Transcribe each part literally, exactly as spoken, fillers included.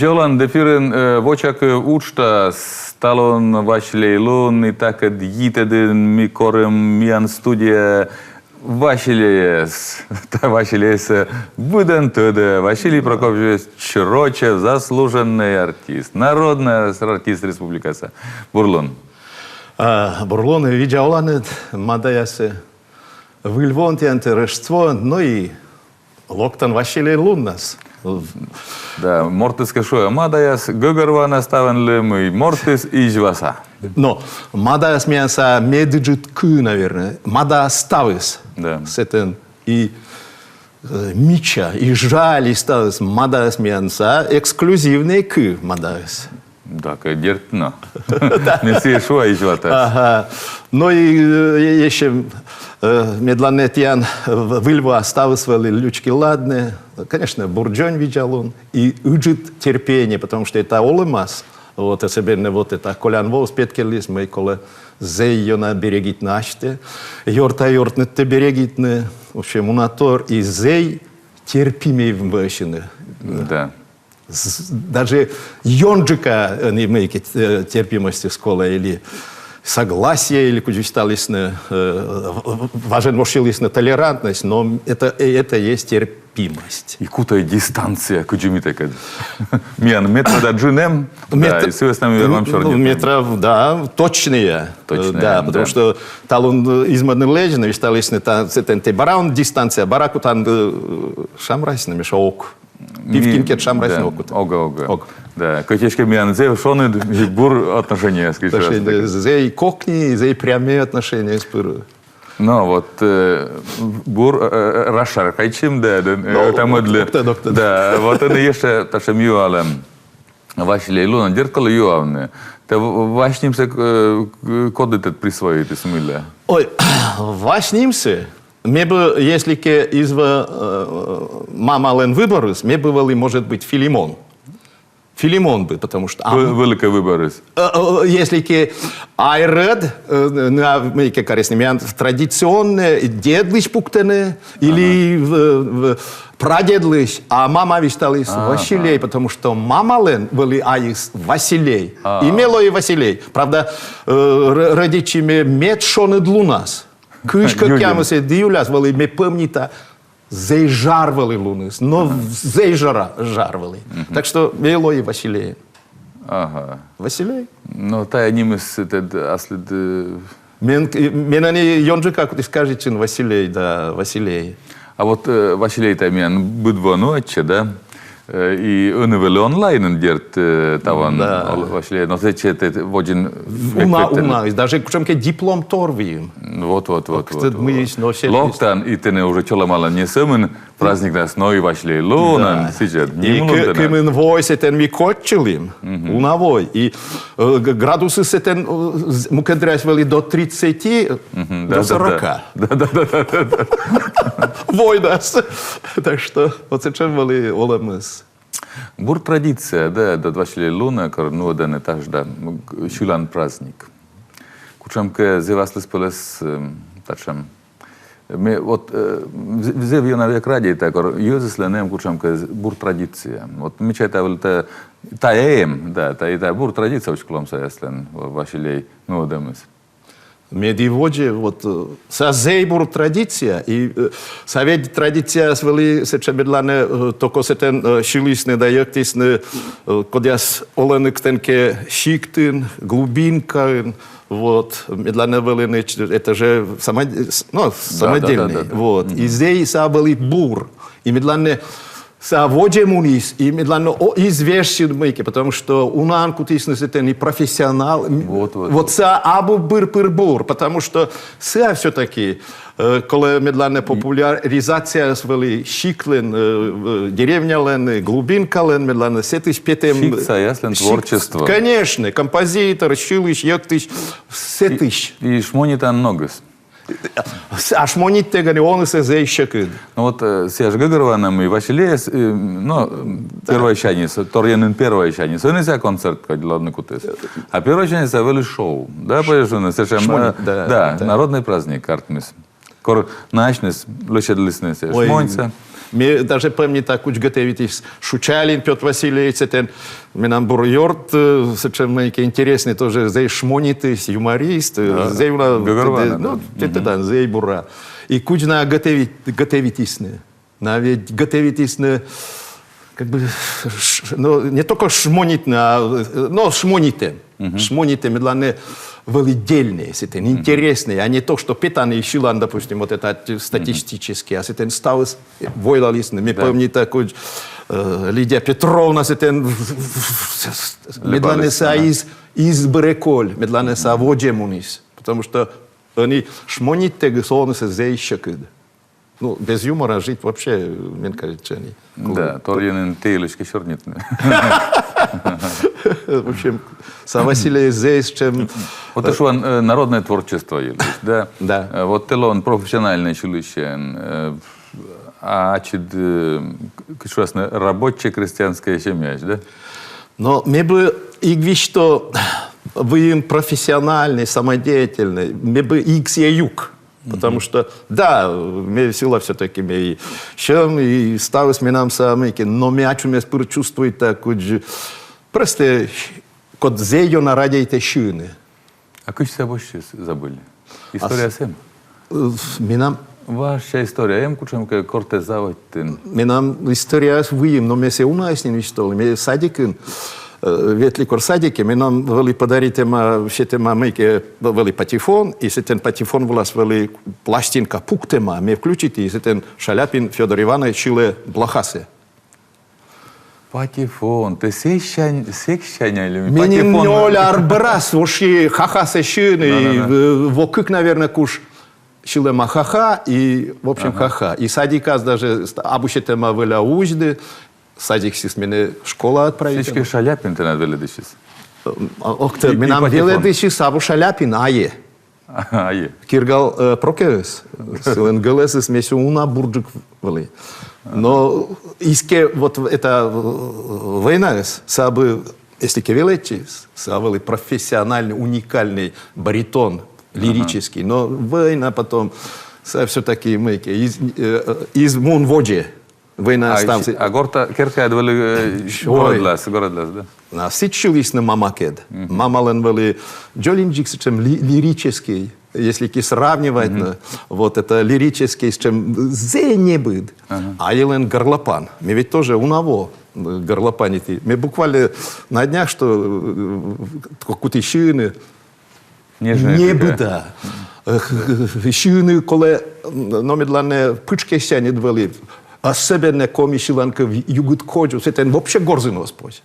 Видза оланныд! Эфирын э, «Вочакыв» уджтас. Талун Василей лун, и такӧд йитӧдын ми корим миян студияӧ Василейӧс. Та Василейсӧ быдӧн тӧдӧ: Василий Прокопьевич Рочев, заслуженный артист, народный артист республикаса. Бур лун. А, бур лун, видза оланныд, мадаясӧ. Выль воӧн тіянтӧ, Рӧштво, но и локтан Василей луннас. Да, мортыс кӧ шуӧ мадаяс, гӧгӧрвоана ставӧн лым, и мортыс изьваса. Но мадаяс миян сійӧ медыджыд кыв, наверно. Мадаяс ставыс. Да. Сэтӧн и э, мича, и жаль, и ставыс. Мадаяс миян сійӧ эксклюзивнӧй кыв, мадаяс. Да, кӧ, дерт, но. Не сійӧ шуа изьватӧг. Ага. Но и э, ещӧ э, медланнӧ тіян в- выль воас ставыс вӧлі лючки-ладнӧ. Конечно, бур дзонь, видза лун. И ыджыд терпение, потому что это олӧмас. Вот, особенно вот это колян воыс петкӧдліс, мый колӧ зэй ёна берегитны асьтӧ, ёрта-ёртныдтӧ берегитны, в общем, уна тор, и зэй терпимӧй вӧчны. Да. З- Даже ёнджыка ӧні мыйкӧ э, терпимостьыс колӧ, или согласие, или кыдз висьталісны, э, в- в- важӧн вошйылісны толерантность, но это, э, это есть терпимость. И кутӧй дистанция кыдзи ми тэкӧд. Миян метр да джын эм, да, Метр- и сы вӧсна ми вермам сёрнитны. Метров, да, точнӧя. Точнӧя, да, потому что талун э, измӧдны лэдзны, висьталісны, та, сэтӧн тэ бара он дистанция, бара кутан э, шамрасьны, мися, ог. Пивкинкӧд шамрасьны, да, ог кута. Ог, ог. Ог. Да, кӧть эськӧ миян зэв шоныд и бур отношениеяс кыдз. Отношения, зэй кокни, зэй прямӧй отношениеяс пыр. Но вот э, бур э, расшаркайтчим, да, да, э, та мӧдлы. Доктор, доктор. Да, вот ӧні ещӧ татшӧм юалӧм. Василей лунӧн, дерт, колӧ юавны. Тэ в- Вась нимсӧ э, к- кодыд тэд присвоитіс, мыйла? Ой, Вась нимсӧ. Ме бы, если кӧ изва э, мамалӧн выборыс, ме бы вӧлі, может быть, Филимон. Филимон бы, потому что... А Вы- Выль кӧ выборыс. Э, э, Если кӧ айрӧд, э, на мыйкӧ карисны, миян традиционнӧ дедлысь пуктӧны, или в- в- прадедлысь, а мама висьталіс Василей, потому что мамалӧн вӧлі айыс Василей. И ме лои Василей. Правда, э, р- рӧдитчи ме медшоныд лунас. Кызь кӧкъямысӧд июляс вӧлі, ме пӧмнита, зэй жар вӧлі луныс, но зэй жара жар вӧлі. Так что ме лои Василей. Ага. Василей. Но тайӧ нимыс тэд аслыд э, Мен, мен ӧні ёнджыка кутіс кажитчыны Василей, да, Василей. А вот э, Василей тайӧ миян быд во нуӧдчӧ, да? Э, И ӧні вӧлі онлайнын, дерт, э, тавӧн Да. ол- Василей, но сэтчӧ тэ водзын Уна, эктӧ. Уна, даже кутшӧмкӧ диплом тор выйым. Вот, вот, вот. Кытӧд вот, мыйысь, вот. Но сетіс. Локтан, и тэнӧ уже чолӧмалӧн не сӧмын праздникнас, но и Василей лунӧн, Да. Сідз жӧ, И ним лун кы- тэнӧ. Кымын вой сэтӧн ми кольччылім, уна вой. И э, г- градусыс сэтӧн э, з- мукӧддырйи вӧлі до тридцати, э, Мгм, да, до да, да. сорока. Да, да, да, да, да, да. Войнас. Так что вот сэтшӧм вӧлі олӧмыс. Бур традиция, да, да, Василей лунӧ, кор нуӧдӧны татшӧм да, м, сьылан праздник. Кутшӧмкӧ зэв аслыспӧлӧс эм, татшӧм. Ме, вот, э, з- зэв ёна век радейта, кор йӧзыслӧн эм кутшӧмкӧ з- бур традиция. Вот ме чайта, вӧлі тайӧ, тайӧ эм, да, тайӧ, тайӧ бур традиция уськлӧм саяслӧн, Ва- Василей нуӧдӧмыс. Медводз, вот, э, сійӧ зэй бур традиция, и э, сійӧ ведь традицияыс вӧлі сэтшӧм, медланнӧ, э, токо сэтӧн э, сьылісны да йӧктісны, э, кодъяс олӧны кытӧнкӧ сиктын, глубинкаын, вот, медланнӧ вӧліны, ч- это же само- с- ну, самодельный, да, да. Вот. И зэй сійӧ вӧлі бур, и медланнӧ сійӧ водзӧ муніс, и медланнӧ о- из вежсьыд мыйкӧ, потому что унаӧн кутісны сэтӧн и профессионал. М, Вот, вот, вот вот. Сійӧ абу быр-пыр бур, потому что сійӧ всё-таки, э, колӧ медланнӧ популяризацияыс вӧлі сиктлӧн, э, э, деревнялӧн, э, глубинкалӧн, медланнӧ сэтысь петӧм, э, Сиктсаяслӧн сикт- творчество. Конечно, композитор, сьылысь, йӧктысь, сэтысь. И шмонитан ногыс. С- А шмониттӧг ӧні оныс эз эйсьӧ кыд. Ну вот, э, сійӧ жӧ гӧгӧрвоана, мый Василей, э, ну, первойсяньыс, торйӧн нин первойсяньыс, ӧні сійӧ концерт кадь лоны кутіс. А первойсяньыс сійӧ вӧлі шоу. Да, поэтому сэтшӧм, Шмонит, э, да, да, да. Народный праздник артмис. Кор на асьныс лӧсьӧдлісны сійӧ Ой. Шмонитсӧ. Ме даже помнита, кудз готовитіс Шучалин Пётр Васильевич, сэтэн менам бур ёрт, э, сэтшем мыйке интересный тоже, зэй шмонитіс, юморист, э, зэй уна, ну, тетедан, зэй бура. И кудз на готовитісны. На ведь готовитісны, как бы, ш- ну, не только шмонитны, а, э, но шмонитэ. Шмонитэ, медланэ вылы дельный, сэтэн интересный, а не то, что петаны и сьылан, допустим, вот это статистически, а сэтэн ставыс войлалісны. Ме помнита, кудз, э, Лидия Петровна сэтэн медланэ са из, из быреколь, медланэ са водзэ муніс. Потому что ӧні шмонитэ гы, со ӧні сэ зэй сьӧкыд. Ну, без юмора жить вообще, мен кажется, не. Да, торйӧн эн тэ йылысь кӧ сёрнитны. В общем, са Василий зэйс, чем... Вот тэ шуан, э, народное творчество йылысь, да? Да. Э, вот тэ лоан профессиональный сьылысен, э, а ачид, э, к- шуасны, рабоче-крестьянская семья, да? Но ме бы эг висьтав, что выйым профессиональный, самодеятельный, ме бы эг сійӧ юк. Потому что, да, ме сьыла всё-таки, ме и сьӧм, и ставыс менам самый ке, но ме ачымес пыр чувствуйта кудз, просто код зэй ёна радейтэ сьыны. А кыдз сэ босьтчис, забыли? История сэм? Э, менам... Важся история эм кутшемкэ, кор тэ заводьтін? Менам история выйым, но ме сэ унаысь нин висьтала, ме садикын, э, ветлі кор садике, менам вӧлі подаритема, сетэма мыйке, вӧлі патефон, и сэтэн патефон вылас вӧлі пластинка пуктэма, ме включиті, и сэтэн Шаляпин Фёдор Иванович сьылэ блохасэ. Патефон, тэ сэк сян, сэк сяня ли? Менам патефон нёль ар бӧрас, вообще хахасэ сьыны, и, э, во кык, наверное, куш сьылэма хаха, и, в общем, хаха. И садикас даже ст- абу сетэма вӧля узьды, садиксьыс менэ школа отправить. Сідзкӧ, Шаляпин тэнад велэдысьыс? М, а, ог тэ, и, и менам патефон. Велэдысьыс абу Шаляпин, а ай. Ага, ай. Киргал, э, Прокеыс, сылэн гӧлэсыс ме сё уна бурджык вӧлі. Но иське вот в- это, э, войнаыс, сабы, если ке велэдчис, са вӧлі профессиональный, уникальный баритон, лирический. Но война потом, са всё-таки мыйке, из, э, из мун водзе. Война станция. А гортад, керкаяд вӧлі, э, городлас, городлас, да? На сідз сьылісны мамакед. Мамалэн вӧлі дзолюнджык сэтшем ли- лирический, если ке сравнивать, но, вот это лирический, сэтшем зэй небыд. Айелэн горлопан. Ме ведь тоже уна во, э, горлопаниті. Ме буквально на днях, что, э, кутіс сьыны, небыда. Эх, сьыны колэ, но медланэ пытшкесяньыд вӧлі. Особенно коми сьыланкыв «Югыд кодзув», сэтэн вообще горзыны оз позь.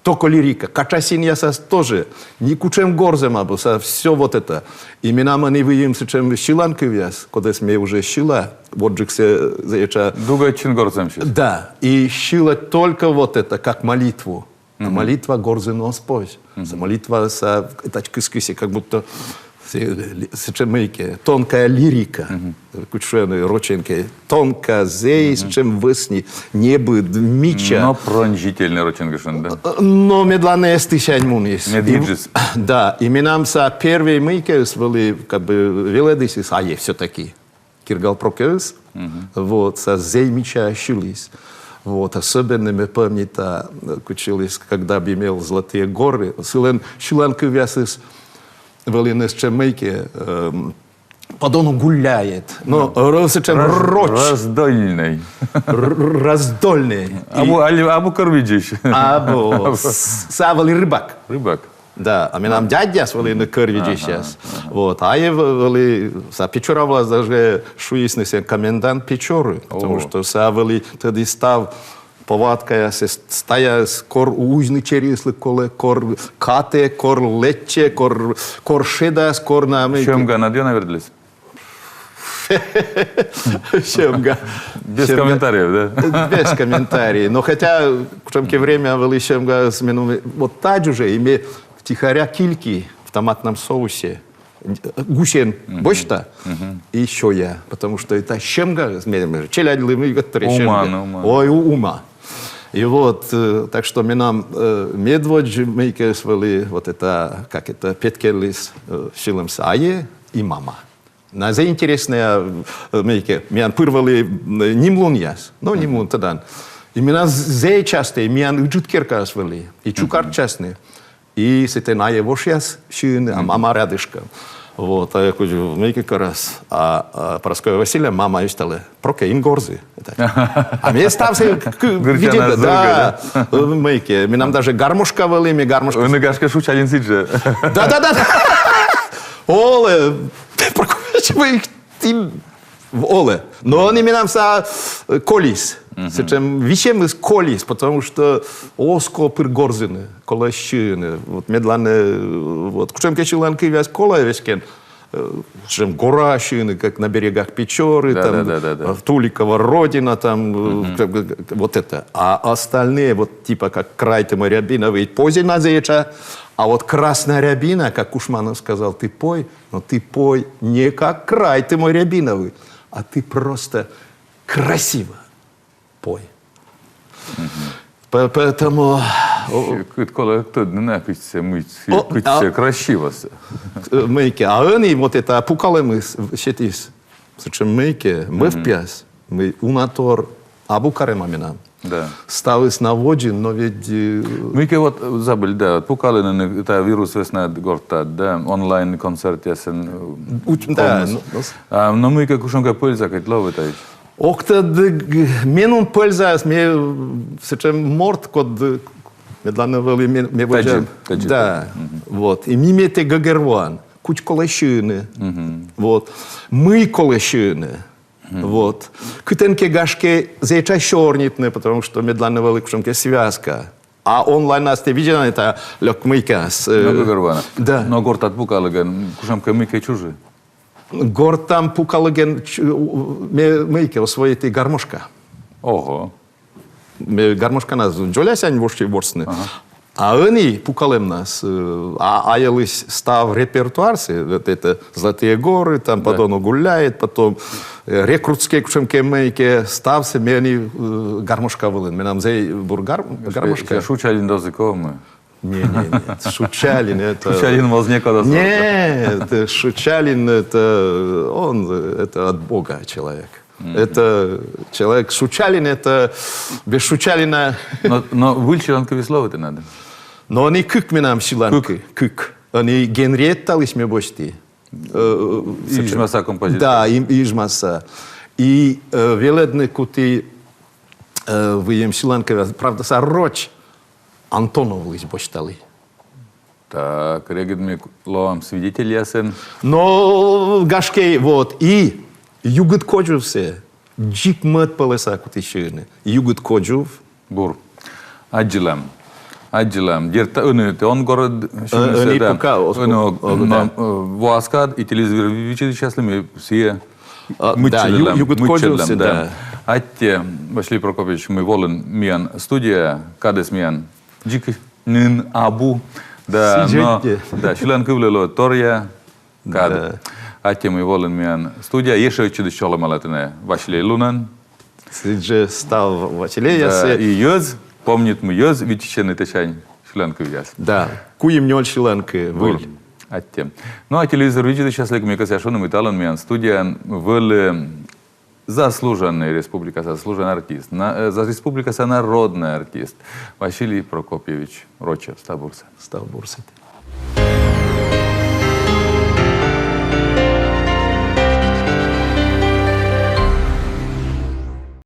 Только лирика. Качасинъясас тоже. Ни кутшем горзэм абу, са всё вот это. И менам ӧні выйым сэтшем сьыланкывъяс, кодэс ме уже сьыла, вот джыксэ зэча. Дугӧдчин горзэмсьыс. Да. И сьыла только вот это, как молитву. А молитва горзыны оз позь. Са молитва, са, это кыскысе, как будто сэ- сэтшем мыйке, тонкая лирика. Кутшеме роченке, тонкая, зэй, сэтшем вӧсни, небыд, мича. Но пронзительный роченке шуэн, да? Э, но медланэ эстысянь муніс. Медвиджис. И, да, и менам са первый мыйкеыс вӧлі, как бы, велэдысьыс, ай всё-таки. Киргал Прокеыс. Вот, са зэй мича сьыліс. Вот, особенно ме помнита, э, кутшеліс «Когда б имел золотые горы». Сылэн сьыланкывъясыс вӧліны сэтшем мыйке, эм, «По Дону гуляет». Но, э, сэтшем роч. Раздольный. Р- раздольный. Абу, али, абу кӧр видзысь. Абу. С- Са вӧлі рыбак. Рыбак. Да, а менам дядяяс вӧліны кӧр видзысьяс. Вот, ай вӧлі, са Печора вылас даже шуисны сэ комендант Печоры, потому что са вӧлі тӧдіс став повадкаяс, с- стаяс, кор узьны черъёслык колэ, кор катэ, кор лэччэ, кор, кор шедас, кор на мыйке. Сьӧмга на дёна вердліс. Сьӧмга. Без комментариев, да? Без комментариев. Но хотя, кутшемке время вӧлі сьӧмга смену, вот тадз уже, и ме втихаря кильки в томатном соусе. Гусен босьта и сёя. Потому что это сьӧмга, ме- челядьлы ми готовим сьӧмга. Ума, ну, ума. Ой, у- ума. И вот, э, так что менам, э, медводз мыйкеыс вӧлі, вот это, как это, петкерліс, э, сьылэмсэ ай и мама. На зэй интереснӧя, э, мыйкӧ, миян пыр вӧлі, э, нимлунъяс. Но нимлун тӧдан. И менам зэй частӧ, миян ыджыд керкаыс вӧлі. И чукӧртчасны. И сэтӧн айӧ вошъяс сьывны, а мама рядышкӧ. Вот, а я кыдз мыйкӧ кӧ раз. А, а Парасковья Васильевна, мама, висьталӧ: «Прокӧ, эн горзы». А ме ставсӧ к-, видзӧда, да, э, мыйкӧ. Менам даже гармошка вӧлі, ме гармошка. Ӧні, гашкӧ, Шучалин сідзжӧ. Да, да, да, да. Олӧ, Прокопьевич, мый ті, олӧ. Но ӧні менам сійӧ, э, колис. Сэтшӧм висьӧмыс колис, потому что оз ков пыр горзыны, колӧ сьывны. Вот медлӧн, э, вот кутшӧмкӧ сьыланкывъяс колӧ веськӧд, э, сэтшӧм гора сьывны, как «На берегах Печоры», да, там, да, да, да, да, э, «Туликова родина», там, э, как бы, вот это. А остальные, вот типа как «Край ты мой рябиновый», позьӧ на зэй этша, а вот «Красная рябина», как Кушманов сказал, ты пой, но ты пой не как «Край ты мой рябиновый», а ты просто красиво пой. По-, поэтому, о, кыдз колӧ тӧдны на, кыдз сійӧ, мый, о, кыдз сійӧ красиво сійӧ. Э, мыйкӧ, а ӧні вот этӧ пукалӧмыс сетіс сэтшӧм мыйкӧ, мӧвпъяс, мый уна тор абу карӧма менам. Да. Ставыс на водзын, но ведь, э, мыйкӧ вот, э, забыли, да, пукалӧны нин, тайӧ вирус вӧсна гортад, да, онлайн-концертъясын, э, уч-, да, комыс. Но, но, а, но мыйкӧ кутшӧмкӧ пӧльза кӧть лоӧ тайӧс? Ог тӧд, г-, меным пӧльзаыс, ме, э, сэтшӧм морт, код, э, медлӧн вӧлі ме, ме водзӧ. Тадзи, тадзи. Да, вот. И ми, ме тэ гӧгӧрвоан, кыдз колӧ сьывны. Вот. Мый колӧ сьывны. Вот. Кытӧнкӧ, гашкӧ, зэй этша сёрнитны, потому что медлӧн вӧлі кутшӧмкӧ связка. А онлайнас тэ видзӧдан, этайӧ лёк мыйкӧ. Э, но гӧгӧрвоана. Да. Но гортад пукалігӧн кутшӧмкӧ мыйкӧ чужи? Гортад пукалігӧн ч-, у-, ме мыйкӧ освоиті гармошка. Ого. Ме гармошканас дзолясянь воши ворсны. Ага. А ӧні пукалӧмнас, э, а, айӧлысь став репертуарсӧ, вот это «Золотые горы», там, да, «По Дону гуляет», потом, э, «Рекрутскӧй кутшӧмкӧ мыйкӧ», ставсӧ ме ӧні, э, гармошка вылын. Менам зэй бур гар-, гармошка. Шучалин дозы ковмы. Не, не, не. Шучалин это... Шучалин воз некод. Нет, э, Шучалин это, он, э, это от Бога человек. Это человек Шучалин, это без Шучалина. Но, но выль сьыланкывйыс лоӧ тэнад? Но ӧні кык менам сьыланкыв. Кык. Кык. Ӧні Генриетталысь ме босьті. Э, э, сэтшӧмъяса композитор. Да, и, и ижмаса. И, э, велӧдны куті, э, выйым сьыланкывъяс, правда, сійӧ роч, Антоновлысь босьталі. Так, регыд ми лоам свидетельясӧн. Но, гашкӧ, вот, и «Югыд кодзувсӧ» дзик мӧд пӧлӧса куті сьывны. «Югыд кодзув». Бур. Аддзылам. Аддзылам. Дерт, ӧні тэ он горӧд, э, сьывнысӧ, ӧні да. Пока, ог, ӧні ог, ог, но, да, э, воас кад, и телевизор видзӧдысьяслы ми сійӧ, а, да, мыччӧдлам, ю-, «Югыд кодзувсӧ», да. Аттьӧ, Василий Прокопьевич, мый волін миян студияӧ, кадыс миян дзик нин абу. Да, но, да, сьыланкывлы лоӧ торъя кад. Да. Аттьӧ, мый волін миян студияӧ, ещӧ ӧтчыдысь чолӧмала тэнӧ Василей лунӧн. Сідзжӧ став Василейясӧс. Да, и йӧз, помнитны, йӧз виччысьӧны тэсянь сьыланкывъяс. Да, куим-нёль сьыланкыв выль. Аттьӧ. Ну, а телевизор видзӧдысьяслы ме кӧсъя шуны, мый талун миян студияын вӧлі заслуженный, республикаса заслуженный артист, на-, э, за-, республикаса народный артист Василий Прокопьевич Рочев. Став бурсӧ. Став бурсӧ.